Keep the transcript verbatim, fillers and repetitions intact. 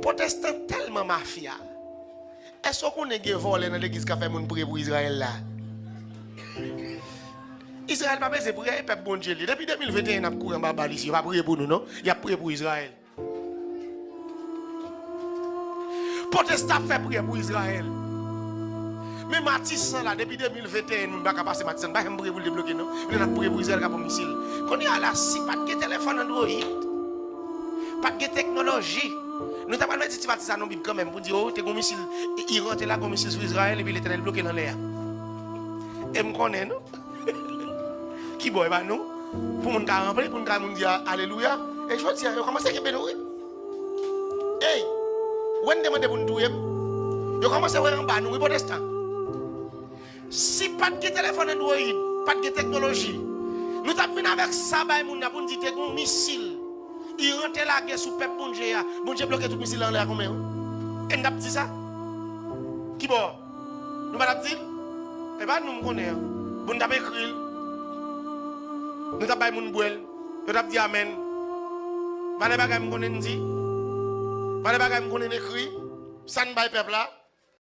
Pwotestan tèlman mafya. Èske w konnen gen vòlè nan legliz k ap fè moun priye pou Izrayèl la? Izrayèl pa bezwen priye, e pèp Bondye li. Depi de mil venteyen n ap kouri anba bal isi, yo pa priye pou nou non. Y ap priye pou Izrayèl. Pwotestan ap fè priyè pou Izrayèl. Men Matisan la, depi de mil venteyen, moun pa ka pase Matisan. Pa janm priye pou l debloke non. Lè n ap priye pou Izrayèl k ap pran misil. Kounye a la, si pa t gen telefòn Android, pa t gen teknoloji, nou ta pral mete ti pati sa nan Bib kanmenm pou di, o, te gen misil, I- Iran te lage yon misil sou Izrayèl epi Letènèl bloke l anlè a. E m konnen nou. Kibò e pa nou? Pou moun ka ranpli, pou n ka moun di a- alelouya. E jodi a, yo kòmanse kenbe nou wi. Ey, wè n te mande pou n touye m. Yo kòmanse wè anba nou wi, pwotestan. Si pa t gen telefòn Android, pa t gen teknoloji, nou t ap vin avèk sa bay moun nan pou n di te gen yon misil Iran te lage sou pèp Bondye a. Bondye bloke tout misil la anlè a konmen wi. E n t ap di sa? Kibò? Nou pa t ap di l? E pa nou m konnen an. Pou n t ap ekri l. Nou t ap bay moun bwè l. Yo t ap di amèn. Valè bagay m konnen n di. Valè bagay m konnen n ekri. Sa n bay pèp la.